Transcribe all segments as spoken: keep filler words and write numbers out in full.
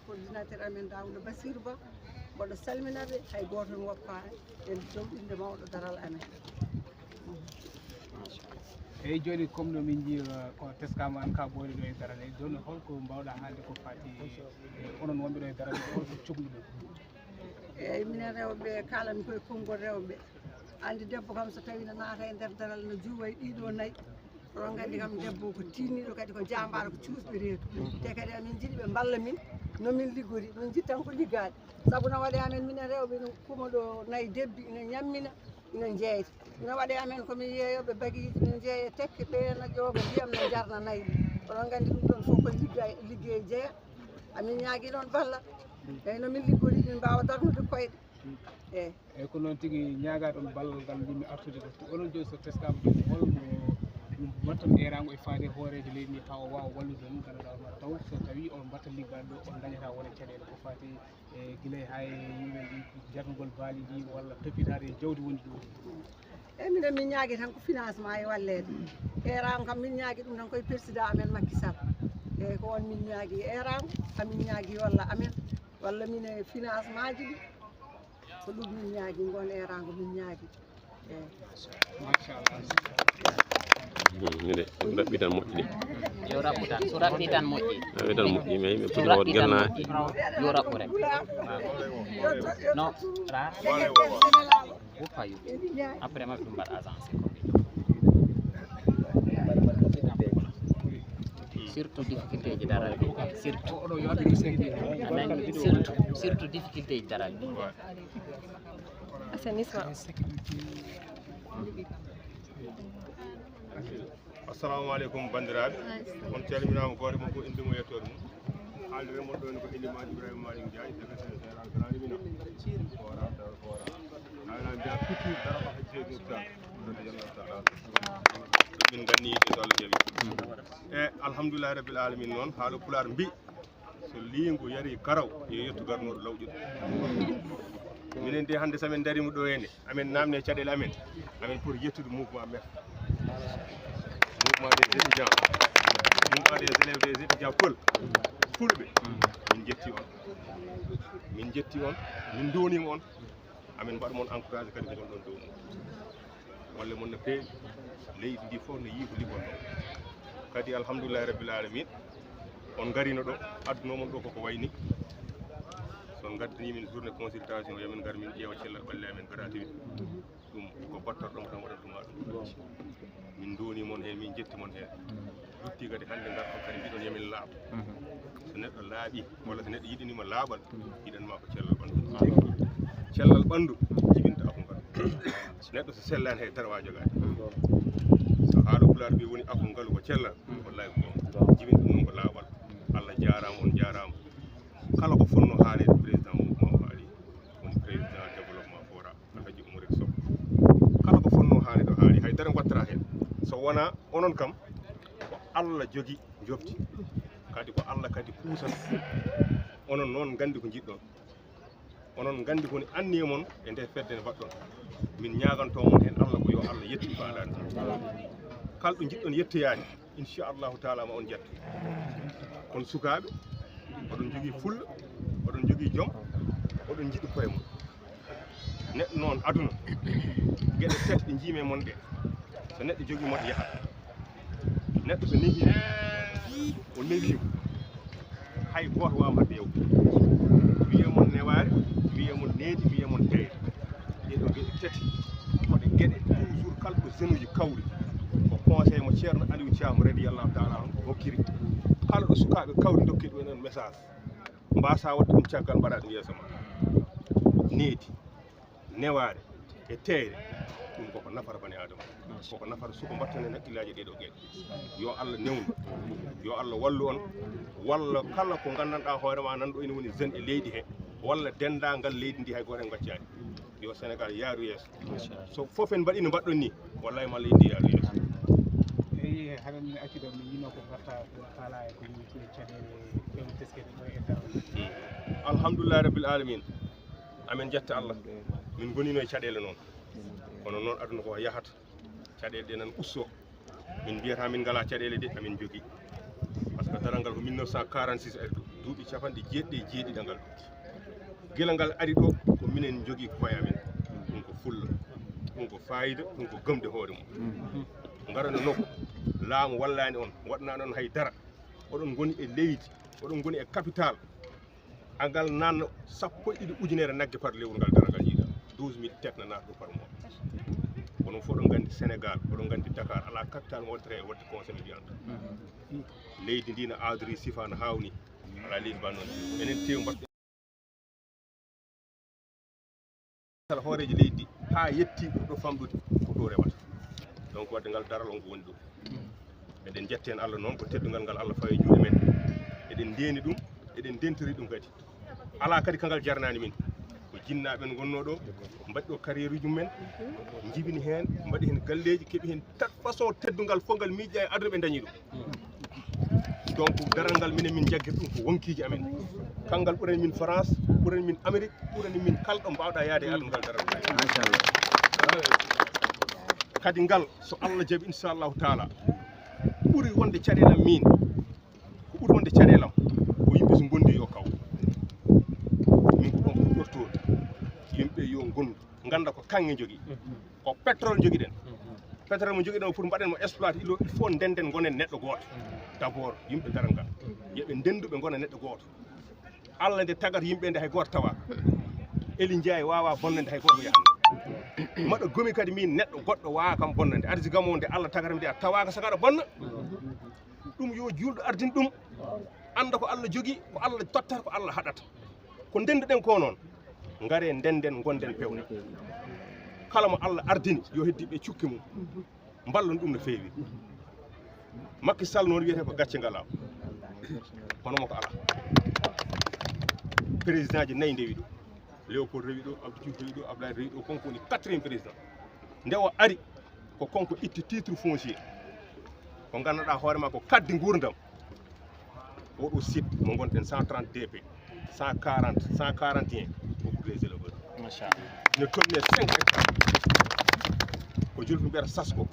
Coordinateur amen Daouda Bassirou Ba, mboɗo salminaɓe, hay goto mi woppaani, en ɗum innde mawɗo daral amen. Eyyi, jooni comme no min njii, uh, ko teskama an ka ɓooyɗo ɗo e daral, eyyi, jooni holko mbawɗa haalde ko fati e onon wonɓe ɗo e daral, holko cokluɗon? Eyyi, minen rewɓe kaalanmi koye konngol rewɓe. Andi debbo kam so tawi no naata e nder daral no juuwa e ɗiɗo nayi, oɗon nganndi kam debbo ko tinniɗo kadi ko jambaɗo ko cuusɓe reedu. Te kadi amin njiɗi ɓe mballa min no min liggori, min njiɗ tan ko liggaade. Sabu no waɗe amen minen rewɓe ina kuma ɗo nayi debbi ina ñammina ina jeeyta. Ina waɗe amen ko min yeeyoɓe bagiiji min jeeya tekke ɓeena ƴooga ndiyam no jarna nayi. Oɗon nganndi ɗum ɗon fof ko ligga liggey jeeya. Amin ñaagi ɗon balla. Eyyi no min liggori min mbawa darnude koyɗe. Eyyi. Eyyi, ko noon tigi, ñaagaɗon ballal ngal mbimi artude ɗo. Onon jooni so teskama jooni holno mbatton eeraango e faade hooreejo leydi ndi haa o waawa wallude on ganduɗa on taw so tawi on mbatta liggaade ɗo on dañata wone caɗeele ko fati e gila e haa e yimɓe jarnugol baali ɗi walla toppitaade e jawdi wondi ɗo? Eyyi minen min ñaagi tan ko financement e walleede. Eeraango kam min ñaagi ɗum tan koye président amen Macky Sall. Eyyi ko on min ñaagi eeraango, amin ñaagi walla amen walla min e financement ji ɗi. Ko ɗum min ñaagi, ngon eeraango min ñaagi. Eyyi. Machallah. Mide raɓɓi tan moƴƴi de. Yo raɓɓu tan, so raɓɓi tan moƴƴi. Raɓɓi tan moƴƴi mais yimɓe So poti wawde raɓɓi tan gelna. Moƴƴi, yo raɓɓu rek. No ra woppa yu. Après maɓɓe ɗum mbaɗa agence ko surtout difficulté ji daral ɗi, surtout a nani, surtout surtout difficulté ji daral ɗi. Assainissement. Assalamu aleykum banndiraaɓe, on calminaama gooto mum ko innde mum e yettoode mum. Haaldude mon ɗo ne ko Elimane Ibrahima Malick Ndiaye, secrétaire général Grand Limina. Fora, fora. Ala mbiya futur daraba hajji e murtal. Min nganni so Allah jaɓi. E alhamdulillahi rabbil alamin noon, haala pulaar mbi so liingu yari karaw yo yettu garnooɗo lawƴuɗo. Minen de hannde so min ndariima ɗo henne, amin naamne caɗeele amen, amin poti yettude mouvement MEF, mouvement des étudiants, mouvement des élèves, des étudiants Pël, Fulɓe. Min njetti on, min njetti on, min ndooniima on. Amin mbaɗa mon encouragé kadi ko gonɗon dow mum. Golle mon no peewi, leydi ndi fof no yii ko liggoɗon. Kadi alhamdulillahi rabbil alamin, on ngarino ɗo, adduno mon ɗo koko wayni. So on ngaddani min journée consultation, yo min ngar min ƴeewa cellal ɓalli amen gratuit. Ɗum ko battorɗo mo tan waɗantuma ɗum. Min ndooni mon heen, min njetti mon heen. Lutti kadi hannde ngarɗon kadi mbiɗon yo min laaɓ. So neɗɗo laaɓi walla so neɗɗo yiɗanima laaɓal, yiɗanma ko cellal ɓanndu. Cellal ɓanndu jibinta akungal. Neɗɗo so sellaani hay dara waawa jogaade. So haala pulaar mbi woni akungal ko cellal, wallahi ko goonga. Jibinta ɗum noon ko laaɓal. Allah jaaraama, on jaaraama. Kala ko fotnoo haaneede président Mamadou Mamadou Haali, woni président développement fora. Alhaji Umar Sow. Kala ko fotnoo haali ɗo haali, hay dara wattata heen. So wonaa onon kam, ko Allah jogi njofti. Kadi ko Allah kadi puusata. Onon noon nganndi ko njiɗɗon. Onon nganndi ko woni anniya mon e nde fedde nde mbaɗɗon. Min ñaaganto mon heen Allah ko yo Allah yettu faandaare mon. Kala ɗo njiɗɗon yettoyaade, inchallahu taala ma on njetto. Kono sukaaɓe, oɗon njogii fulla, oɗon njogii jom, oɗon njiɗi koye mon. Neɗɗo noon aduna, geɗe tati ɗe njiimi e mon ɗe, so neɗɗo jogii mo ɗe yahat. Neɗɗo so nehi, o newi, hay gooto waawaa haɗde yaw. Wiyee mon newaare, wiyee mon needi, wiyee mon teyre. Ɗee ɗoo geɗe tati ko ɗe geɗe toujours kala ko jeune uji kawri, ko conseil mo Ceerno Aliou Thiam radiyallahu taala anhu hokkiri. Kala ɗo sukaaɓe kawri ndokki ɗum en message. Mbaasa waɗde ɗum caggal mbaɗa ɗum yeeso ma. Needi, newaare e teeyre, ɗum koko nafata bani adama, koko nafata suko mbattane hakkillaaji ɗee ɗoo geɗe. Yo Allah newnu, yo Allah wallu on, walla kala ko nganndanɗaa hoore ma nan ɗo ina woni jeune e leydi he, walla denndaangal leydi ndi hay gooto en ngaccaani. Yo Sénégal yaaru yeeso. So fof en mbaɗii no mbaɗɗon ni, wallahi ma leydi ndi yaaru yeeso. Eyyi, haɗa min acci ɗo min yino ko mbatta ko kaala e ko woni caɗeele ɗew teskede ɗo e dal. Alhamdulillahi rabbil alamin. Amin jetta Allah. Min ngonino e caɗeele noon. Kono noon aduna ko yahata. Caɗeele ɗe nan usso. Min mbiyata min ngala caɗeele de, amin jogii. Par ce que daral ngal ko mille neuf cent quarante-six ari ɗo. Duuɓi capanɗe jeeɗiɗi e jeeɗiɗi ngal ɗo. Gila ngal ari ɗo, ko minen njogii koye amen. Ɗum ko fulla, ɗum ko faayida, ɗum ko gomde hoore mum. Ngarano nokku, laamu wallaani on, waɗanaani on hay dara. Oɗon ngoni e leydi, oɗon ngoni e capital. Angal nan sappo e ɗiɗi ujunere nagge par lewru ngal dara ngal yiiɗa. Douze mille tekna naata ɗo par mois. Onon fof oɗon nganndi Sénégal, oɗon nganndi Dakar, alaa capital mo waɗata e waɗde conseil de viande. Leydi ndi no aadori sifa no haawni. Alaa leydi ba noon. Enen tew mbaɗ- kala hooreejo leydi ndi haa yetti ɗo famɗude ko ɗo rewata. Donc waɗde ngal daral on ko woni ɗo. Eɗen njetti heen Allah noon ko teddungal ngal Allah fawi e juuɗe men. Eɗen ndeeni ɗum, eɗen ndentiri ɗum kadi. Alaa kadi ka ngal jarnaani min. Ko jinnaaɓe men ngonnoo ɗo, mbaɗi ɗo carrière uji mum en, njibini heen, mbaɗi heen galleeji, keɓi heen tat façon teddungal fof ngal miijiɗaa e aduna ɓe ndañi ɗum. Donc daral ngal minen min njaggir ɗum ko wonkiiji amen. Kanngal ɓurani min France, ɓurani min Amérique, ɓurani min kala ɗo mbaawɗaa yaade e aduna ngal daral. Machallah. Kadi ngal so Allah jaɓi inchallahu taala ɓuri wonde caɗeelam min. Ko ɓuri wonde caɗeelam ko yimɓe so ngondi yo kaw. Min ko ɗon puɗɗortoo yimɓe yo ngondu, ngannda ko kaŋŋe njogii. Ko pétrole njogiɗen. Pétrole mo njogiɗen o pour mbaɗen mo exploité, il faut, il faut ndenden ngonen neɗɗo gooto. D'abord yimɓe daral ngal. Yo ɓe ndendu ɓe ngona neɗɗo gooto. Allah nde tagata yimɓe nde hay gooto tawaaka. Eli Njaay waawaa bonnande hay gooto yaha. Maɗo gomi kadi min neɗɗo goɗɗo waawaa kam bonnande. Arsi gam o nde Allah tagata mi nde a tawaaka saka aɗa bonna. Ɗum yo juulɗo ardin ɗum. Annda ko Allah jogii, ko Allah tottata, ko Allah haɗata. Ko ndenduɗen ko noon. Ngare ndenden, ngonden pewne. Kala mo Allah ardini yo heddi ɓe cukke mum. Mballon ɗum no feewi. Macky Sall noon wiyetee ko gacce ngalaa. Hono mo ko alaa. Président ji nayi ndewi ɗo. Léopold rewi ɗo, Abdou Diouf rewi ɗo, Abdoulaye rewi ɗo, kanko woni quatrième président. Nde o ari ko kanko itti titre foncier. Ko ngannduɗaa hoore maa ko kaddi nguurndam. Oɗo site mo ngonɗen cent trente D P, cent quarante, cent quarante et un ko pour les éleveurs. Machallah. Ne tolni e cinq hectares. Ko julfo mbiyata Sasko,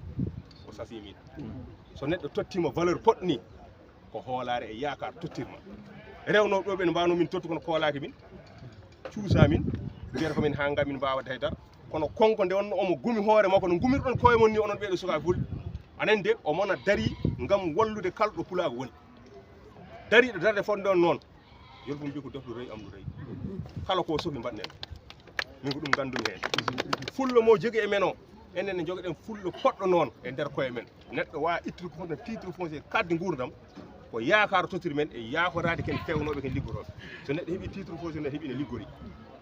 o sasi min. So neɗɗo tottiima valeur poɗɗo ni, ko hoolaare e yaakaar tottirma. Rewnooɓe ɗo ɓe no mbaawno min tottu kono koolaaki min, cuusaa min, mbiyata ko min haa ngam min mbaawa daydar. Kono kanko nde wonno omo gumi hoore makko no ngumirɗon koye mon ni onon ɓeeɗo sukaaɓe fulɓe. Anen de o mona darii ngam wallude kala ɗo pulaagu woni. Dariiɗo darde fonde on noon. Yol ɗum mbi ko defɗo rewi am ɗo rewi. Kala ko sohli mbaɗnen. Min ko ɗum nganndumi heen. Fullo mo jogi e men o, enen ne njogoɗen fullo poɗɗo noon e nder koye men. Neɗɗo waawa ittude ko fotno titre foncier kaddi nguurndam. Ko yaakaar totiri men e yaakoraade ken fewnooɓe ken liggotooɓe. So neɗɗo heɓi titre foncier ne heɓi ne liggori.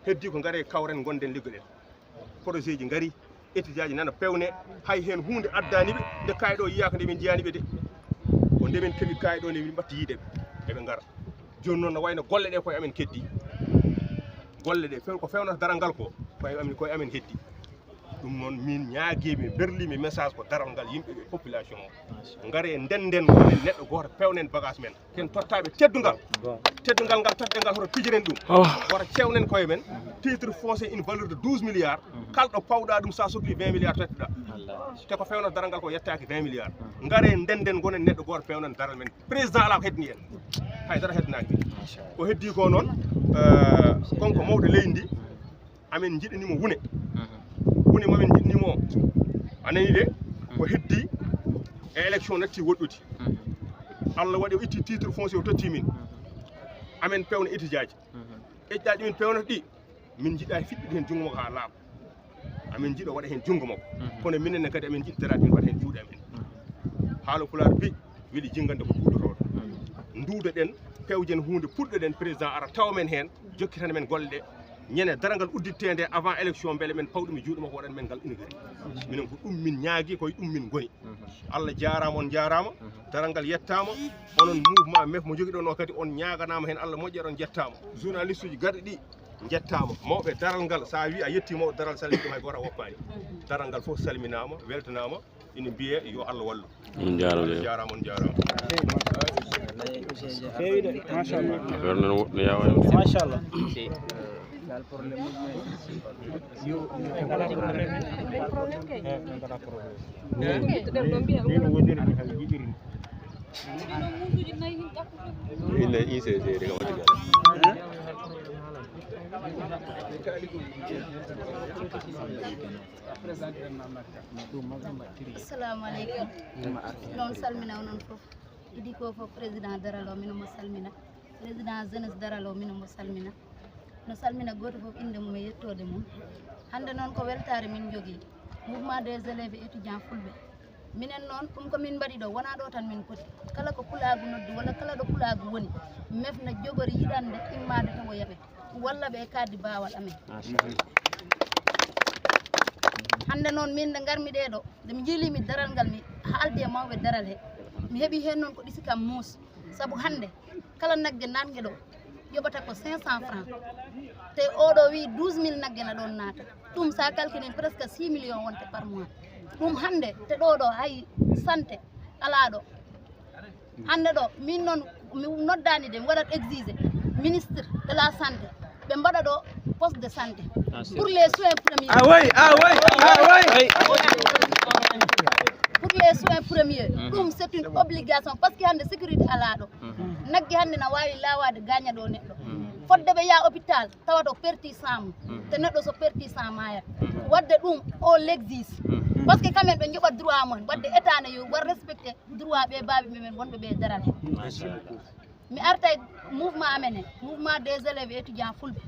Heddi ko ngare kawren ngonden liggoɗen. Projet ji ngari, étudiant ji nana pewne, hay heen huunde addaani ɓe, nde kaayiɗo yiyaaka nde min njiyaani ɓe de. Ko nde min keɓi kaayiɗo nde min mbatti yiide ɓe, eɓe ngara. Jooni noon no wayno golle ɗe koye amen keddi. Golle ɗe few-, ko fewnata daral ngal ko, koye amen, koye amen heddi. Ɗum noon min ñaagii, mi berlii, mi message ko daral ngal yimɓe ɓe population o. Ngare ndenden, ngonen neɗɗo gooto, pewnen bagage men. Ken tottaaɓe teddungal. Teddungal ngal totten ngal hoto pijiren ɗum. Wota cewnen koye men. Titre foncier une valeur de douze milliards. Kala ɗo pawɗa ɗum sa sokli vingt milliards tottuɗa. Te ko fewno daral ngal ko yettaaki vingt milliards. Ngare ndenden ngonen neɗɗo gooto pewnen daral men. Président alaa ko heddini en. Hay dara heddinaaki. Ko heddi ko noon, eh, konko mawɗo leydi ndi. Amen njiɗanimo wune. Wune mamin njiɗanimo o. A nani de? Ko heddi e élection natti woɗɗude. Allah waɗi o itti titre foncier o totti min. Amen pewna étudiant ji. Ƴeƴɗa ɗi min pewnata ɗi, min njiɗa fiɗɗude heen junngo makko haa laaɓa. Amin njiɗa waɗa heen junngo makko. Kono minen ne kadi amin njiɗi daraade min waɗa heen juuɗe amen. Haala pulaar bi, weli jinngande ko duudotooɗo. Nduudoɗen, pewjen huunde, puɗɗoɗen, président ara tawa men heen, jokkitan men golle ɗe. Ñande daral ngal udditteende avant élection, mbele men paw ɗum e juuɗe makko, waɗan men ngal inauguré. Minen ko ɗum min ñaagi, ko e ɗum min ngoni. Allah jaaraama, on jaaraama. Daral ngal yettaama. Onon mouvement mef mo njogiɗon o kadi, on ñaaganaama heen Allah moƴƴere, on njettaama. Journaliste uji garɗi ɗi njettaama. Mawɓe daral ngal, so a wii a yetti mawɓe daral, salmini ɗum hay gooto a woppaani. Daral ngal fof salminaama, weltanaama. Ina mbiye yo Allah wallu. On njaaraama. Allah jaaraama, on njaaraama. Feewi de, machallah. Affaire noon woɗɗo yaawaani. Machallah. Min woniri mi hay jiɗiri. Ina ise seede ka wadi gala. Assalamu aleykum. Noon salmina onon fof. Idi ko fof président Daralo, mino mo salmina. Président jeunesse Daralo, mino mo salmina. No salmina gooto fof innde mum e yettoode mum. Hannde noon ko weltaare min njogii. Mouvement des élèves et étudiants fulɓe. Minen noon, ɗum ko min mbaɗi ɗo, wonaa ɗo tan min poti. Kala ko pulaagu noddu, walla kala ɗo pulaagu woni, mef na jogori yiɗande immaade tawoya ɓe, walla ɓe e kaddi baawal amen. Hannde noon, min nde ngarmi ɗee ɗo, nde mi njiilimi daral ngal, mi haaldi e mawɓe daral he, mi heɓi heen noon ko ɗisi kam muus. Sabu hannde, kala nagge naatnge ɗo, yoɓata ko cinq cents francs. Te oɗo wi douze mille nagge na ɗoon naata. Ɗum, sa calculin, presque six millions wonte par mois. Ɗum hannde, te ɗo ɗo hay santé alaa ɗo. Hannde ɗo, min noon, mi noddaani de, mi waɗat exige ministre de la santé, ɓe mbaɗa ɗo poste de santé. Ah, c'est pour les soins premiers. Ah oui, ah oui, ah oui. Pour les soins premiers. Mhm. Ɗum, c'est une obligation, parce que hannde sécurité alaa ɗo. Mhm. Nagge hannde na waawi laawaade gaaña ɗo neɗɗo. Mhm. Fodde ɓe yaha hôpital, tawa to perti sang mum. Mhm. Te neɗɗo so perti sang maayat. Mhm. Wadde ɗum, o l'exige. Mhm. Parce que quand même ɓe njoɓat droit mum. Wadde état ne yo war respecté droit ɓe baaɓe men wonɓe ɓe daral he. Merci beaucoup. Mi arta e mouvement amen he, mouvement des élèves et étudiants fulɓe.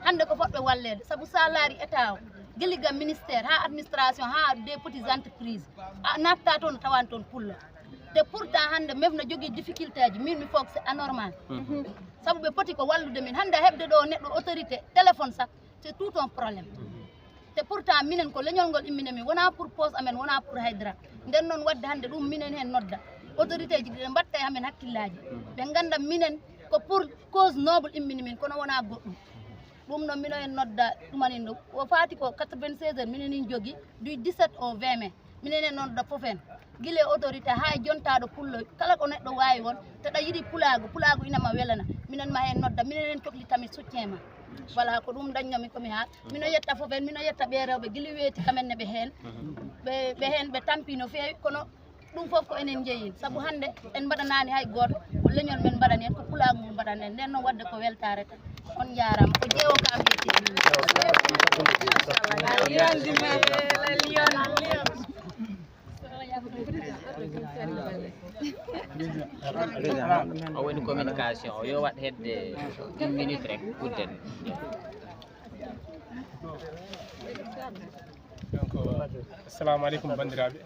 Hannde ko fotɓe walleede, sabu sa laari état o, gila ga ministère haa administration, haa des petites entreprises, a natta toon, a tawan toon pullo. Te pourtant hannde mef na jogii difficulté ji, min mi foog c'est anormal. Mhm. Sabu ɓe poti ko wallude min. Hannde a heɓde ɗo neɗɗo autorité, téléphone sax, c'est tout un problème. Te pourtant minen ko leñol ngol immini min, wonaa pour poste amen, wonaa pour haydara. Nden noon wadde hannde ɗum minen heen nodda. Autorité ji ɗi ɓe mbatta e amen hakkillaaji. Ɓe ngannda minen ko pour cause noble immini min, kono wonaa goɗɗum. Ɗum noon mino heen nodda ɗumanin ɗum. O faati ko quatre-vingt-seize heures minen en jogii du dix-sept au vingt mai. Minen en nodda fof heen. Gila e autorité haa e jontaaɗo pullo, kala ko neɗɗo waawi won, te ɗa yiɗi pulaagu, pulaagu ina ma welana. Minen ma heen nodda, minen en cokli tamit soutien ma. Voilà, ko ɗum dañnomi ko mi haal. Mino yetta fof heen, mino yetta ɓe rewɓe, gila weeti kamen ne ɓe heen. Ɓe, ɓe heen, ɓe tampi no feewi, kono ɗum fof ko enen njeyi. Sabu hannde en mbaɗanaani hay gooto, ko leñol men mbaɗani en, ko pulaagu mum mbaɗani en. Nden noon wadde ko weltaare tan. On njaaraama, ko jeewo kam jetti. O woni communication, o yo waɗ hedde une minute rek, udden. Donc, assalamu aleykum, banndiraaɓe.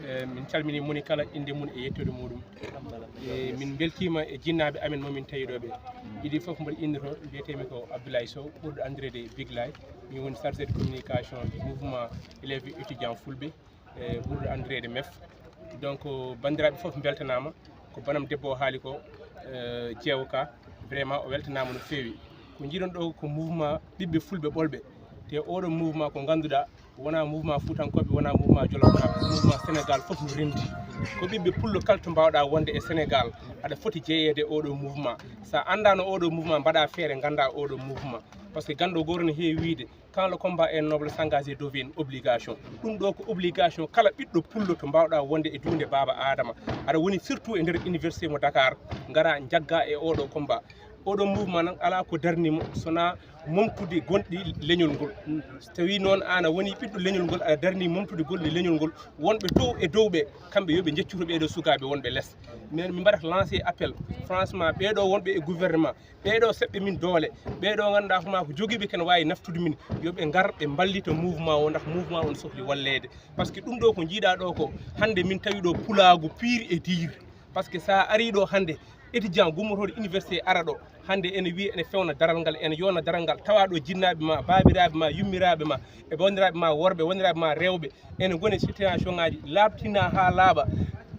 Eh, min calmini moni kala innde mum e yettoode muɗum. Eh, min mbeltiima e jinnaaɓe amen mo min tawi ɗo ɓe. Idi fof mboɗo inniroo, mbiyetee-mi ko Abdoulaye Sow, ɓurɗo anndireede Big Laye. Min woni chargé de communication du mouvement élèves et étudiants fulɓe, eh, ɓurɗo anndireede mef. Donc, banndiraaɓe fof mbeltanaama. Ko banam debbo o haali ko, eh, jeewo ka, vraiment o weltanaama no feewi. Ko njiɗon ɗo ko mouvement ɓiɓɓe fulɓe ɓolɓe. Te oɗo mouvement ko ngannduɗaa wonaa mouvement fuutankooɓe, wonaa mouvement jolof, wonaa mouvement Sénégal fof no renndi. Ko ɓiɓɓe pullo kala to mbaawɗaa wonde e Sénégal, aɗa foti jeyeede e oɗo mouvement. So a anndaano oɗo mouvement, mbaɗa feere ngannda oɗo mouvement. Parce que ganndo gooto no heewi wiyde, quand le combat est noble, s'engager devient une obligation. Ɗum ɗo ko obligation kala ɓiɗɗo pullo to mbaawɗaa wonde e duunde baaba Aadama. Aɗa woni surtout e nder université mo Dakar, ngara njagga e oɗo combat. Oɗo mouvement nan alaa ko darni mo, so na momtude gonɗi leñol ngol. So tawi noon aan a woni ɓiɗɗo leñol ngol, aɗa darni momtude gonɗi leñol ngol, wonɓe to e dow ɓe, kamɓe yo ɓe njeccuto ɓeeɗo sukaaɓe wonɓe les. Min, min mbaɗata lancer appel, franchement, ɓeeɗo wonɓe e gouvernement, ɓeeɗo seɓɓe min doole, ɓeeɗo ngannduɗaa ko maa ko jogiiɓe kene waawi naftude min, yo ɓe ngar ɓe mballita mouvement o, ndax mouvement o no sohli walleede. Parce que ɗum ɗo ko njiiɗaa ɗo ko, hannde min tawi ɗo pulaagu pire et dire. Parce que so a arii ɗo hannde, étudiant gummotooɗo université ara ɗo, hannde ene wiya ene fewna daral ngal, ene yowna daral ngal, tawa ɗo jinnaaɓe ma, baabiraaɓe ma, yummiraaɓe ma, e wondiraaɓe ma worɓe, wondiraaɓe ma rewɓe, ene ngoni e situation ŋaaji, laaɓtina haa laaɓa.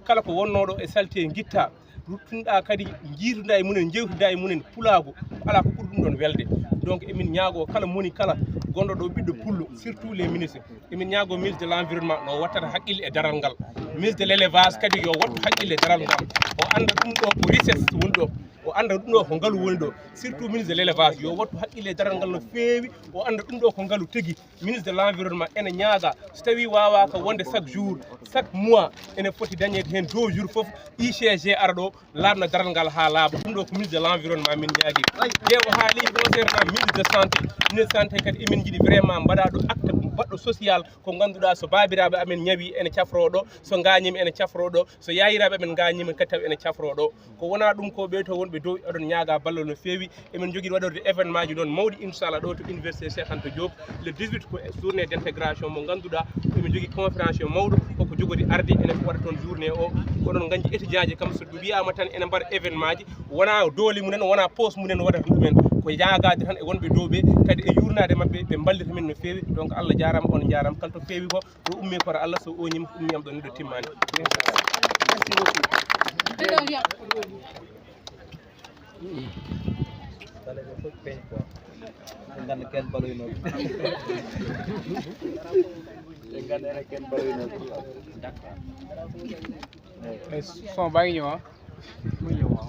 Kala ko wonnoo ɗo e salté ngitta, ruttunoɗaa kadi, njiiduɗaa e mumen, njeewtidaa e mumen pulaagu, alaa ko ɓuri ɗum ɗoon welde. Donc, emin ñaagoo kala moni kala gonɗo ɗo ɓiɗɗo pullo, surtout les ministres. Emin ñaagoo ministre de l'environnement no wattata haqqille e daral ngal. Ministre de l'élevage kadi yo wattu haqqille e daral ngal. O annda ɗum ɗo ko richesse woni ɗo. O annda ɗum ɗo ko ngalu woni ɗo, surtout ministre de l'élevage, yo wattu haqqille e daral ngal no feewi, o annda ɗum ɗo ko ngalu tigi. Ministre de l'environnement ene ñaaga, so tawi waawaka wonde chaque jour, chaque mois, ene foti dañede heen deux jours fof, I C G ara ɗo, laaɓna daral ngal haa laaɓa. Ɗum ɗo ko ministre de l'environnement min ñaagi. Nde o haali concernant ministre de santé, ministre de santé kadi emin njiɗi vraiment mbaɗa ɗo acte baɗɗo social, ko ngannduɗaa so baabiraaɓe amen ñawi ene cafro ɗo, so ngaañiima ene cafro ɗo, so yaayiraaɓe amen ngaañiima kadi taw ene cafro ɗo. Ko wonaa ɗum ko ɓe to wonɓe dow, oɗon ñaaga ballal no feewi. Emin njogii waɗorde événement ji noon mawɗi, inchallah, ɗo to université Cheikh Anta Diop, le dix-huit ko journée d'intégration mo ngannduɗaa emin njogii conférence mawɗo koko jogori arde, enen ko waɗa toon journée o. Ko oɗon nganndi étudiant ji kam so ɗum wiyaama tan ene mbaɗa événement ji, wonaa doole mumen, wonaa poos mumen waɗata ɗumen, ko yaagaade tan e wonɓe dow ɓe, kadi e yuurnaade maɓɓe, ɓe mballita min no feewi. Donc Allah jaaraama, on njaaraama, kala to feewi ko ɗo ummi koto Allah, so oñiima ko ummi am ɗo neɗɗo timmaani. Kala ɓe fof peñ quoi. Ɓe ngannda ken baloynooɓe. Ɓe ngannda ene ken baloynooɓe. D'accord. Son baa ngi ñëw, ah. Mu ñëw, waaw.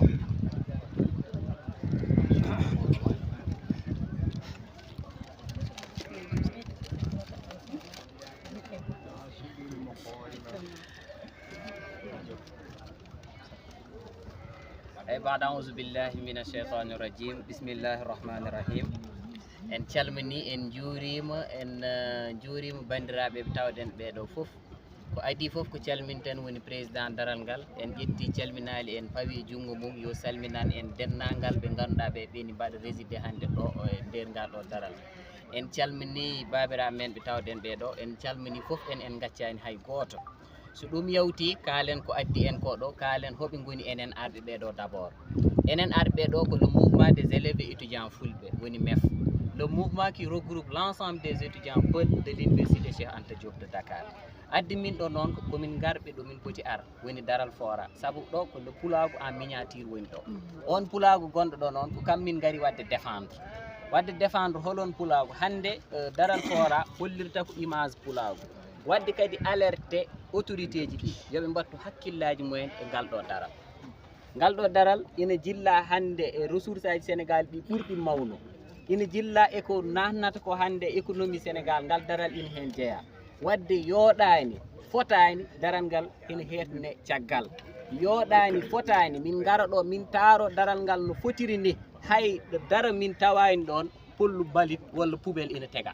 Eyi, baada auzu billahi mina sheytani rajim, bismillahi rahmani rahim. En calmini, en njuurima, en eh, njuurima banndiraaɓe ɓe tawɗen ɓeeɗo fof. Ko adii fof ko calminten woni président daral ngal. En ƴetti calminaali, en pawi e junngo mum, yo salminan en denndaangal ɓe ngannduɗaa ɓe ɓeni mbaɗa résidé hannde ɗo e nder ngal ɗo daral. En calmini baabiraaɓe men ɓe tawɗen ɓeeɗo, en calmini fof, en en ngaccaani hay gooto. So ɗum yawti, kaalen ko addi en ko ɗo, kaalen hoɓe ngoni enen arɓe ɓeeɗo d'abord. Enen arɓe ɓeeɗo ko le mouvement des élèves et étudiants fulɓe, woni mef. Le mouvement qui regroupe l'ensemble des étudiants peuls de l'université Cheikh Anta Diop de Dakar. Addi min ɗo noon ko komin ngarɓe ɗo min poti ar, woni daral fora. Sabu ɗo ko le pulaagu en miniature woni ɗo. On pulaagu gonɗo ɗo noon ko kam min ngari waɗde défendre. Waɗde défendre holon pulaagu? Hannde eh, daral fora hollirta ko image pulaagu. Waɗde kadi alerte autorité ji ɗi, yo ɓe mbattu hakkillaaji mumen e ngal ɗo daral. Ngal ɗo daral ina jilla hannde e ressource aji Sénégal ɗi ɓurɗi mawno. Ina jilla e ko naatnata ko hannde économie Sénégal, ngal daral ina heen jeyaa. Waɗde yooɗaani, fotaani daral ngal ina heetne caggal. Yooɗaani, fotaani min ngara ɗo min taaro daral ngal no fotiri ni, hay ɗo dara min tawaani ɗoon pollu mbalit walla poubelle ina tega.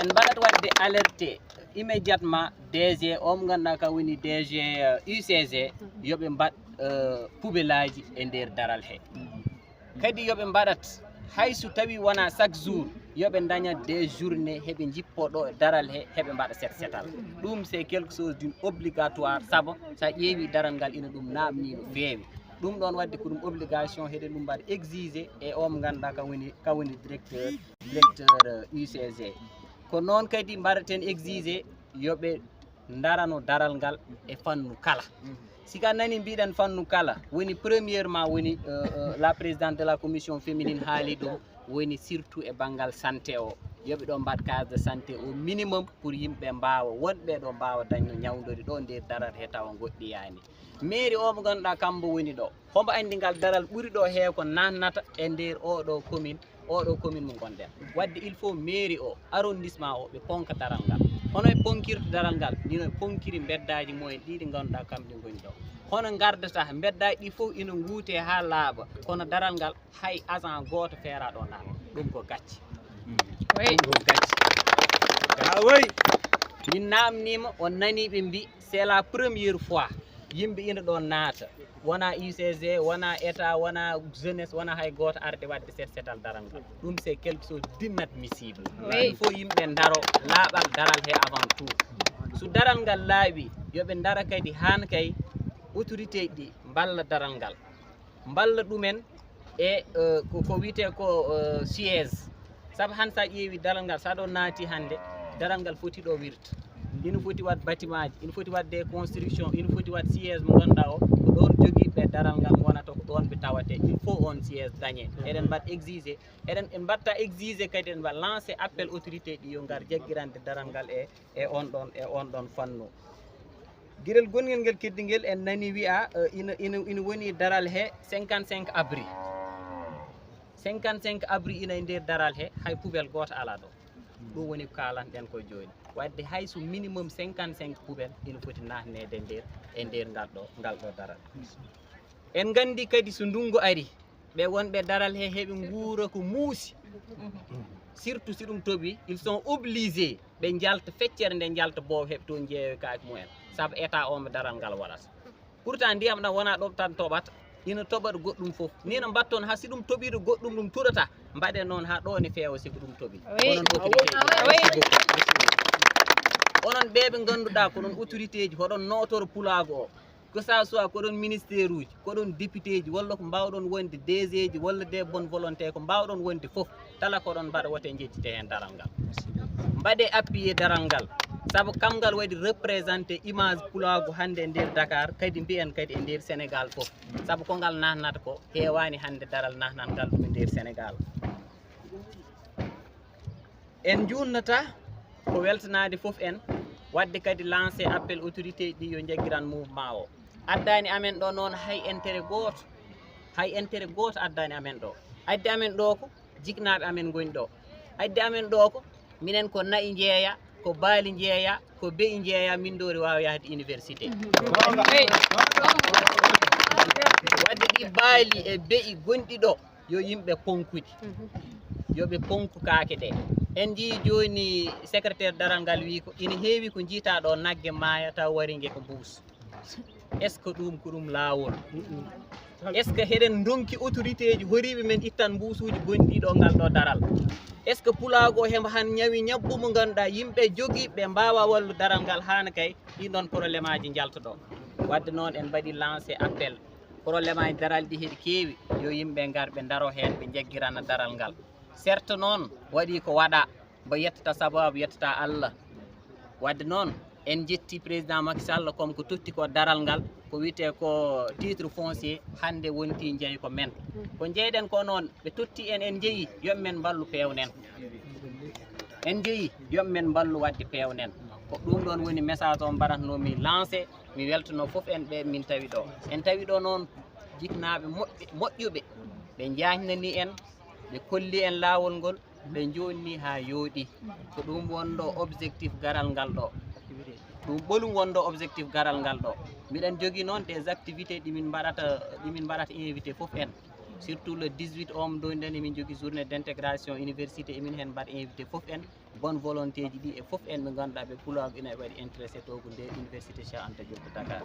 En mbaɗat waɗde alerte immédiatement D G o mo ngannduɗaa ka woni D G eh, U C G, yo ɓe mbaɗ eh, poubellaaji e nder daral he. Kadi yo ɓe mbaɗat, hay so tawi wonaa chaque jour, yo ɓe ndaña des journée heɓe njippo ɗo e daral he, heɓe mbaɗa set setal. Ɗum c'est quelque chose d'une obligatoire, sabu so a ƴeewi daral ngal ina ɗum naamni no feewi. Ɗum ɗon waɗde ko ɗum obligation, heɗen ɗum mbaɗa exigé e o mo ngannduɗaa ka woni ka woni directeur directeur eh, U C G. Ko noon kadi mbaɗaten exigé yo ɓe ndarano daral ngal e fannu kala. Si ka nani mbiɗen fannu kala, woni premièrement woni eh, eh, la présidente de la commission féminine haali ɗum, woni surtout e banngal santé o. Yo ɓe ɗo mbaɗ case de santé au minimum pour yimɓe mbaawa, wonɓe ɗo mbaawa dañno ñawdori ɗo nder daral he tawa ngoɗɗiyaani. Mairie o mo ngannduɗaa kambo woni ɗo. Hombo anndi ngal daral ɓuri ɗo he ko naatnata e nder oɗo commune, oɗo commune mo ngonɗen. Waɗde il faut mairie o, arrondissement o, ɓe ponka daral ngal. Hono ɓe ponkirta daral ngal, ni no ɓe ponkiri mbeddaaji mumen ɗi ɗi ngannduɗaa kamɗi ngoni ɗo. Hono ngardata mbeddaaji ɗi fof ina nguute haa laaɓa, kono daral ngal hay agent gooto feera ɗo naata. Ɗum ko gacce. Ɗum ko gacce. Min naamniima, on nanii ɓe mbi c'est la première fois yimɓe ina ɗo naata, wona U C G, wona état, wona jeunesse, wona hay gooto arde waɗde set setal daral ngal. Ɗum c'est quelque chose d'inadmissible. Il faut yimɓe ndaro laaɓal daral he avant tout. So daral ngal laaɓi, yo ɓe ndara kadi haan kay autorité ji ɗi mballa daral ngal, mballa ɗumen e eh, ko ko wiyetee ko eh, siège. Sabu han sa ƴeewi daral ngal, sa ɗo naati hannde, daral ngal foti ɗo wirta. Ina foti waɗ bâtiment ji, ina foti waɗ des construction, ina foti waɗ siège mo ngannduɗaa o ko ɗoon jogiiɓe daral ngal ngonata, ko ɗoon ɓe tawatee. Il faut on siège dañee. Eɗen mbaɗ exigé, eɗen en mbaɗta exigé kadi, eɗen mbaɗ lancé appel autorité ɗi yo ngar jaggirande daral ngal e e on ɗon e on ɗon fannu. Girel gongel ngel keddi ngel en nani wi'a, eh, ina, ina, ina woni daral he cinquante-cinq abri. Cinquante-cinq abri ina e nder daral he, hay poubelle gooto alaa ɗo. Ɗum woni ko kaalanɗen ko jooni. Waɗde hay so minimum cinquante-cinq poubelle ina foti naatneede nder, e nder ngal ɗo, ngal ɗo daral. En nganndi kadi so ndunngu ari, ɓe wonɓe daral he heɓe nguura ko muusi. Surtout si ɗum toɓi, ils sont obligés ɓe njalta feccere nde njalta boobo heɓe toon jeeyoy kaake mumen. Sabu état o mo daral ngal waɗata. Pourtant ndiyam ɗam wonaa ɗum tan toɓata, ina toɓa ɗo goɗɗum fof. Ni no mbatton haa si ɗum toɓii ɗo goɗɗum ɗum tuɗata, mbaɗen noon haa ɗo ne feewa si ko ɗum toɓi. Oui. Onon autorité ji, merci beaucoup. Onon ɓe ɓe ngannduɗaa ko ɗon autorité ji, hoɗon nootoro pulaagu o. Que ça soit ko ɗon ministère uji, ko ɗon député ji, walla ko mbaawɗon wonde D G ji, walla des bonnes volontés, ko mbaawɗon wonde fof, tala ko ɗon mbaɗa wote njettite heen daral ngal. Mbaɗe appuyer daral ngal, sabu kam ngal waɗi représenté image pulaagu hannde e nder Dakar, kadi mbiyen kadi e nder Sénégal fof. Sabu ko ngal naatnata ko, heewaani hannde daral naatnat ngal ɗum e nder Sénégal. En njuutnata ko weltanaade fof en, waɗde kadi lancé appel autorité ji ɗi yo njaggiran mouvement o. Addaani amen ɗo noon hay intérêt gooto, hay intérêt gooto addaani amen ɗo. Addi amen ɗo ko jiknaaɓe amen ngoni ɗo. Addi amen ɗo ko minen ko na'i njeeya, ko baali njeeya, ko be'i njeeya, min ɗo ri waawa yahde université. Waɗde ɗi baali e be'i gonɗi ɗo, yo yimɓe ponkuɗi, yo ɓe ponku kaake ɗe. En njii jooni secrétaire daral ngal wii ko ina heewi ko njiitaa ɗo nagge maaya taw wari nge ko mbuus. Est-ce que ɗum ko ɗum laawol? Est-ce que heɗen ndonki autorité ji horiiɓe men ittan mbuusuuji gonɗi ɗo ngal ɗo daral? Est-ce que pulaagu o hemo han ñawi ñabbu mo ngannduɗaa yimɓe jogii ɓe mbaawa wallu daral ngal haana kay ɗin ɗon problème aji njalta ɗo? Waɗde noon en mbaɗi lancé appel. Problème aji daral ɗi heɗi keewi, yo yimɓe ngar ɓe ndaro heen ɓe njaggirana daral ngal. Certes noon waɗi ko waɗa, mbo yettata sababu yettata Allah. Waɗde noon en njetti président Macky Sall comme ko totti ko daral ngal, ko wiyetee ko titre foncier hannde wonti jeyi ko men. Ko njeyɗen ko noon ɓe totti en, en njeyi yo men mballu peewnen. En njeyi yo men mballu waɗde peewnen. Ko ɗum ɗon woni message o mbaɗatnoomi lancé. Mi weltano fof en ɓe min tawi ɗo. En tawi ɗo noon jiknaaɓe moƴƴ-, moƴƴuɓe. Ɓe njaajnani en, ɓe kolli en laawol ngol, ɓe njoonni haa yooɗi. Ko ɗum wonɗo objectif garal ngal ɗo. Ɗum ɓolum wonɗo objectif garal ngal ɗo. Miɗen jogii noon des activités ɗi min mbaɗata, ɗi min mbaɗata invité fof en. Surtout le dix-huit o mo ndowniɗen, emin jogii journée d'intégration université, emin heen mbaɗa invité fof en. Bonne volonté ji ɗi e fof en ɓe ngannduɗaa ɓe pulaagu ina waɗi intéressé to ko nde université Cheikh Anta Diop de Dakar.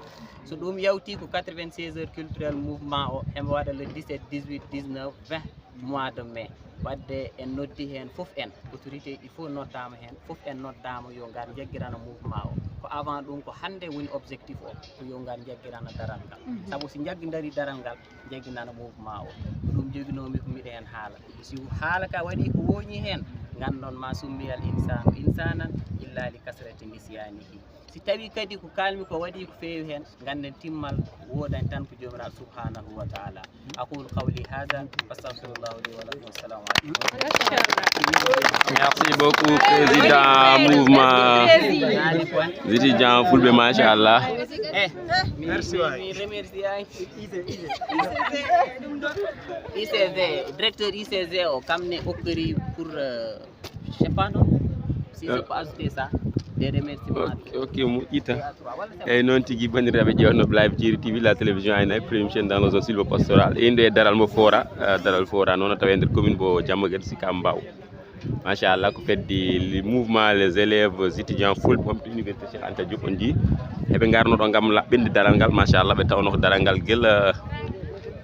So ɗum yawti ko quatre-vingt-seize heures culturel mouvement o hemo waɗa le dix-sept, dix-huit, dix-neuf, vingt mois de mai. Waɗde en noddi heen fof en autorité ji ɗi fof noddaama heen, fof en noddaama yo ngar njaggirana mouvement o. Ko avant ɗum ko hannde woni objectif o, ko yo ngar njaggirana daral ngal. Sabu si njaggindari daral ngal, jagginana mouvement o. Ko ɗum joginoomi ko miɗo heen haala. Si haala ka waɗi ko wooñi heen, nganndon ma summiyal insaanu insanan illa li kasrati nisyanihi. Si tawi kadi ko kalmi ko waɗi ko feewi heen, ngannden timmal woodani tan ko Joomiraaɗo subhanahu wa taala. Aqulu qawli hada, astaghfirullahu li wa lakum. Assalamu alaikum. Merci beaucoup, président mouvement étudiant fulɓe, machallah. Eh, mi, mi, mi remercie I C G, directeur I C G o, kam ne okkori pour, euh, je sais pas non, si je peux ajouter ça, des remerciements. Ok, ok, moƴƴi tan. Eyyi, noon tigi, banndiraaɓe ƴeewnooɓe live Jeeri T V, la télévision aynaɓe, première chaîne dans la zone sylvo-pastorale. E innde e daral mo Fora, eh, daral Fora noon tawa e nder commune mo Diamaguène Sicap Mbao. Machallah, ko fedde li-, mouvement les élèves étudiants fulɓe wonɓe to université Cheikh Anta Diop on njii. Eɓe ngarno ɗo ngam laɓɓinde daral ngal, machallah, ɓe tawno ko daral ngal gel, eh,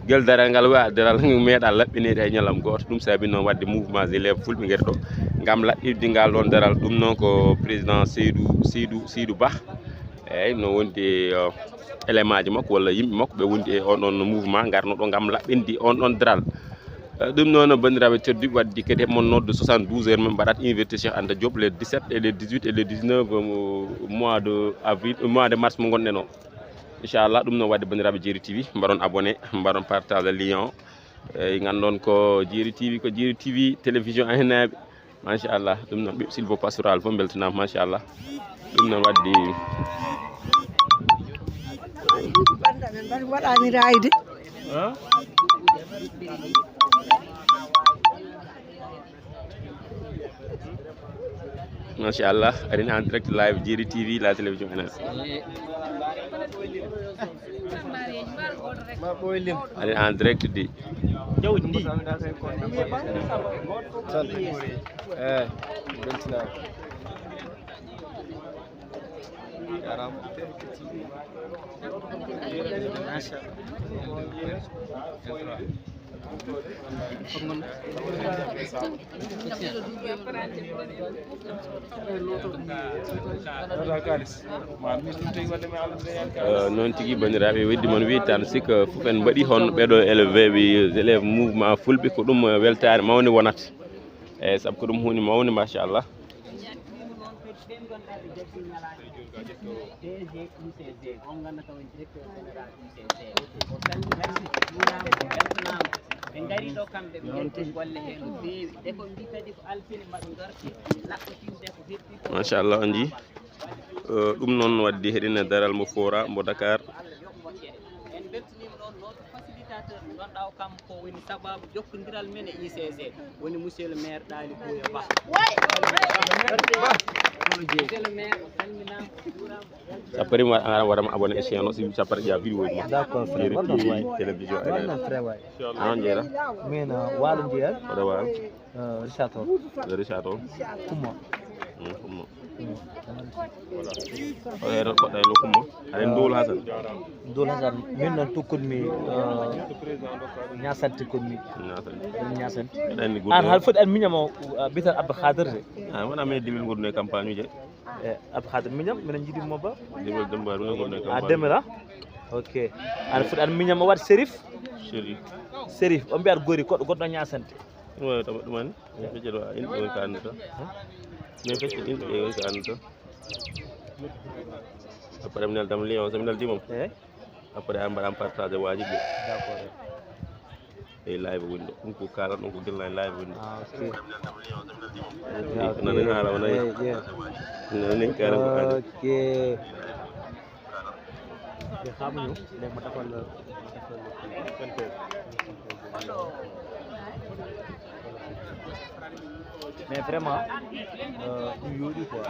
gel daral ngal wa-, daral meeɗa laɓɓineede hay ñalawma gooto. Ɗum saabi noon waɗde mouvement élèves fulɓe ngari ɗo ngam laɓɓinde ngal ɗon daral. Ɗum noon ko président Seydou, Seydou, Seydou Bah. Eyyi, no wondi, eh, élément ji makko walla yimɓe makko ɓe wondi e on ɗon mouvement, ngarno ɗo ngam laɓɓinde on ɗon daral. Eh, ɗum noon, banndiraaɓe tedduɓe, waddi kadi mon noddu soixante-douze heures, min mbaɗat université Cheikh Anta Diop les dix-sept et les dix-huit et les dix-neuf, euh, mois de avril, euh, mois de mars mo ngonɗen o. Inchallah, ɗum noon wadde banndiraaɓe Jeeri T V, mbaɗon abonné, mbaɗon partage lien o. Eyyi, nganndon ko Jeeri T V, ko Jeeri T V, télévision aynaɓe. Machallah, ɗum noon ɓiɓɓe sylvo-pastoral fof mbeltanaama, machallah. Ɗum noon waddi Bannda ɓe mbaɗi waɗani raayde. Machallah, aɗen en direct live Jeeri T V, la télévision N F. Aɗen en direct de. Jawdi ndi. Tan. Eh, beltinama. Jarama. Machallah. Eh, noon tigi, banndiraaɓe, weddi mon wi tan, sika fof en mbaɗi hono ɓeɗo élève ɓe, élève mouvement fulɓe, ko ɗum, eh, weltaare mawni wonata. Eyyi, sabu ko ɗum huunde mawnde, machallah. Jaggiima noon kadi ɓen ngannduɗaa ɓe jaggii ñalaande D G U C G, on ngannduɗaa woni directeur général U C G. O salminaama, o juuraama, o weltanaama. Ɓe ngarii ɗo kamɓe, ɓe njetti golle hee no feewi. Nde ko mbi kadi ko altine mbaɗo ngarti, laɓɓotinde ko heɓɓi ko. Machallah, on njii. Eh, ɗum noon waddi heɗen e daral mo Fora, mo Dakar. En mbeltaniima noon noon facilitateur mo ngannduɗaa o kam ko woni sabaabu jokkondiral men e U C G, woni monsieur le maire Daly Boye Ba. Monsieur le maire, o salminaama, o juuraama. Sa parima, a waɗama abonné e chaîne o, si sa pari ƴa vidéo ma. D'accord, frère. Jeeri T V, télévision. Waɗno, frère, waay. An jeera? Min, uh, Waalo jeeya. Oɗo Waalo. Uh, Richard Toll. Oɗo Richard Toll. Kumba. Mm, Kumba. Mm. Oɗo e ɗo koɗɗa e lo Kumba. Aɗa en Dowol Hasan. Dowol Hasan. Min noon to koɗmi, uh, Ñasante koɗmi. Ñasante. Ñasante. Aɗa anndi goɗɗo. An hal foti an miñamo, uh, bitan Abdou Khadir de. Ah, wona min diwil goɗɗo e campagne uji. Eh, Abdou Khadir Mignam, minen njiɗi mo ba. Demel Demba, minen ngonno e a campagne. Demel, ah? Ok. Aɗa foti, aɗa miñam o waɗ Serif? Serif. Serif, o mbiyat gori, goɗɗo, goɗɗo Ñasante. Ɗum woni tama ɗum en. Min fecce ɗo, inɗe woni ka annduta. Min fecce inɗe woni ka annduta. Après, mi nelda mo lien o, so mi neldi mo. Eh? Après, a mbaɗan partage waaji ɗi. D'accord. E live woni ɗo. Ɗum ko kalan ɗum ko gilla e live woni ɗo. Ah, ok. Nana haala wona. Eh, yeah. Nana nen kalan ko kalan. Ok. Ɓe xamuñu, léegi ma defal la, ma defal la. Mais vraiment, euh, ɗum yooɗi quoi.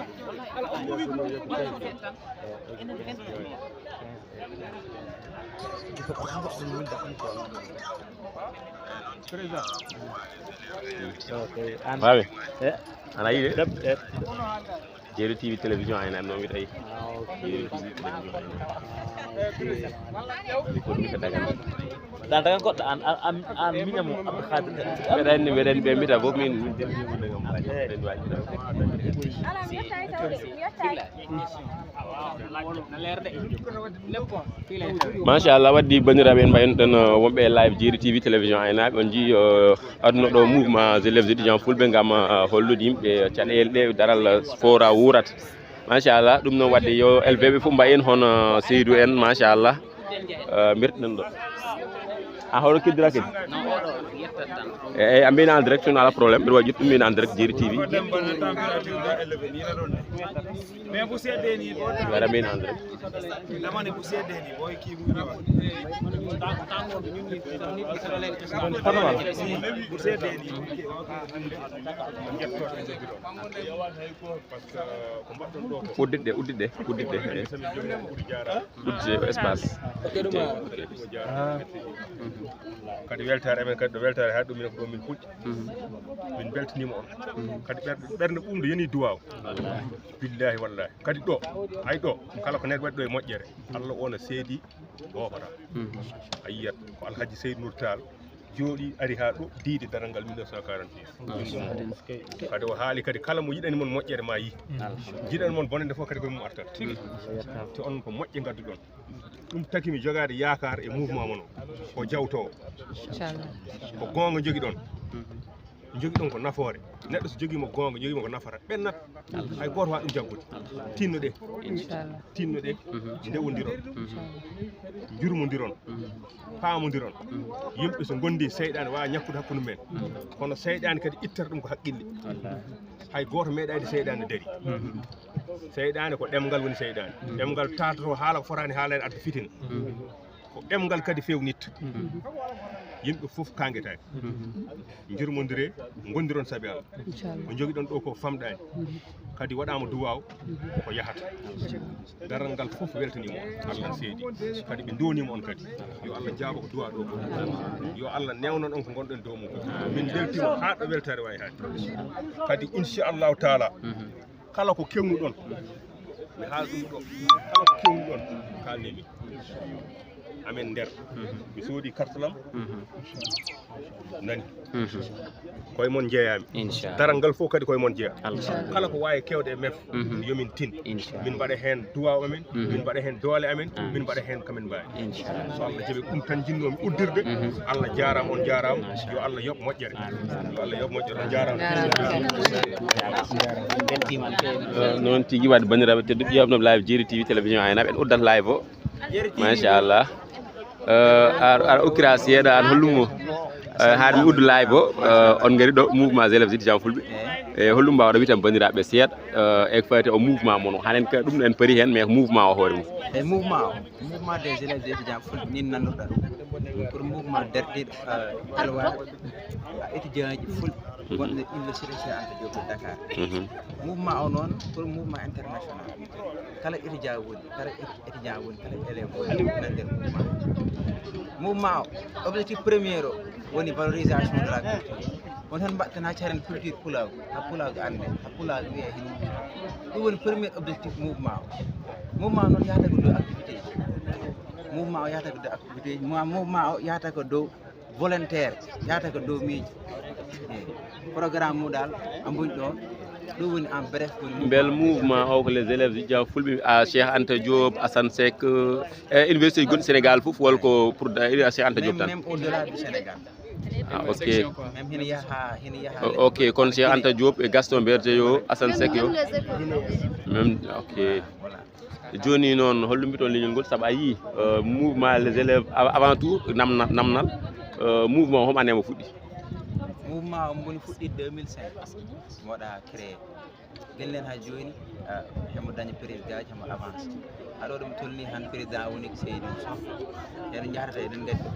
Baawe. Eh? Ana yiɗe? Jeeri T V télévision ayna no mi tawi. Ah, ok. Jeeri T V télévision ayna. Ah, ok. Ko mi ka dagan. Dan dagan goɗɗo an, an, an, an miñamo Abdou Khadir. Mbeɗa anndi, mbeɗa anndi ɓe mbita fof min, min televisionnde ngam mbaɗi. Mbeɗa anndi waɗi ɗo. Machallah, waddi banndiraaɓe en mbayen ɗon, uh, wonɓe e live Jeeri T V télévision aynaaɓe. On njii, uh, aduna ɗo mouvement des élèves étudiants fulɓe ngam, uh, hollude yimɓe caɗeele ɗe daral, uh, Fora wuurata. Machallah, ɗum noon wadde yo élève ɓe fof mbayen hono Seydou en, machallah. Uh, mbirɗen ɗo. A hono kiddira kadi? Eyyi, a mbina en direct, no ala problème. Mbiɗa waɗi ƴettude mbina en direct Jeeri T V. Mais vous êtes ni. Wara mbina en direct. Damane vous êtes ni boy ki mu. Vous êtes ni. Udditɗe, udditɗe, udditɗe. Udditɗe espace. Ok. Kadi weltaare amen kadi ɗo weltaare haa ɗum minen ko ɗo min puɗɗi. Min mbeltaniima on. Kadi ɓer-, ɓernde ɓuuɓnde yoni duwaaw. Billaahi wallaahi. Kadi ɗo, hay ɗo, kala ko neɗɗo waɗi ɗo e moƴƴere, Allah o no seedi. Goofata. A yiyat ko Alhaji Seydou Nour Tall jooɗi, ari haa ɗo, diidi daral ngal mille neuf cent quarante-six. Kadi o haali kadi, kala mo yiɗani mon moƴƴere ma yi. Yiɗani mon bonande fof kadi ko mum artat. Te on ko moƴƴe ngadduɗon. Ɗum tagi mi jogaade yaakaar e mouvement mon o. Ko jawtoowo. Inchallah. Ko goonga jogiɗon. Jogiɗon ko nafoore. Neɗɗo so jogiima goonga, jogiima ko nafata. Ɓennat. Hay gooto waawaa ɗum jaggude. Tinno ɗe. Inchallah. Tinno ɗe. Ndewondiron. Inchallah. Njurmondiron. Paamondiron. Yimɓe so ngondi, seyɗaane waawaa ñakkude hakkunde men. Kono seyɗaane kadi ittata ɗum ko haqqille. Hay gooto meeɗaani seyɗaane dari. Seyɗaane ko ɗemngal woni seyɗaane. Ɗemngal taatoto haala ko fotaani haalede, adda fitina. Ko ɗemngal kadi fewnitta. Yimɓe fof kaangetaake. Njurmondire, ngondiron sabi Allah. Ko njogiɗon ɗo ko famɗaani. Kadi waɗaama duwaaw ko yahata. Daral ngal fof weltaniima on. Allah seedi. Kadi ɓe ndoniima on kadi. Yo Allah jaabo ko duwaa ɗo ko. Yo Allah newnan on ko ngonɗon dow mum. Min mbeltiima haa ɗo weltaare waawi haade. Kadi inchallahu taala, kala ko kewnuɗon, mi haala ɗum ɗo, kala ko kewnuɗon, kaalne min. Amen nder. Mi soodi carte lam. Nani. Koye mon jeeyami. Inchallah. Daral ngal fof kadi koye mon jeeya. Kala ko waawi kewde e mef, yomin tin. Inchallah. Min mbaɗa heen duwaaw amen, min mbaɗa heen doole amen, min mbaɗa heen ko min mbaawi. Inchallah. So Allah jaɓi, ɗum tan jinnoomi uddirde. Allah jaaraama, on jaaraama. Yo Allah yoɓ moƴƴere. Yo Allah yoɓ moƴƴere, on jaaraama. Noon tigi waɗde, banndiraaɓe tedduɓe, ƴeewno live Jeeri T V télévision Aynaaɓe, en uddat live o. Machallah. Aɗa okkira seeɗa, aɗa hollumo. Haade mi uddu live o, on ngari ɗo mouvement élèves étudiants fulɓe. E holɗum mbawɗa wiide tan banndiraaɓe seeɗa, e ko fayti o mouvement mon o? Hanen ka ɗum en pari heen, mais ko mouvement o hoore mum. E mouvement o, mouvement des élèves étudiants fulɓe, min nannduɗa ɗum pour mouvement dartiiɗo, alwaaɗo, étudiant ji fulɓe gonɗo université Cheikh Anta Diop de Dakar. Mouvement o noon pour mouvement international. Kala étudiant woni, kala étudiant woni, kala élève woni nan nder mouvement. Mouvement o, objectif premier o woni valorisation de la culture. On tan mbaɗtana caren culture pulaagu, ha pulaagu annde, ha pulaagu wiye hin. Ɗum woni premier objectif mouvement o. Mouvement o noon yahata ko dow activité ji. Mouvement o yahata ko dow activité ji. Mouvement o yahata ko dow volontaire, yahata ko dow miijo. Programme mum dal a mboni ɗo. Ɗum woni en bref, woni mbel mouvement o ko les élèves étudiants fulɓe, a Cheikh Anta Diop, Assane Seck, e université gonɗi Sénégal fof, walla ko pour da Cheikh Anta Diop tan? Même au delà du Sénégal. Ah, ok. Même hina yaha, hina yaha. Ok, kon Cheikh Anta Diop e Gaston Berger yo, Assane Seck yo. Même, ok. Voilà. Jooni noon, holɗum mbiton leñol ngol? Sabu a yii, mouvement les élèves, avant tout, namna-, namnal, mouvement o, homo année mo fuɗɗi? Mouvement o mboni fuɗɗi deux mille cinq, mi waɗa créé. Gellen ha jooni, hemo daña président ji, hemo avance. Haɗo ɗum tolni han président woni ko Seydou Sow. Heno jahrata eɗen ngaddi.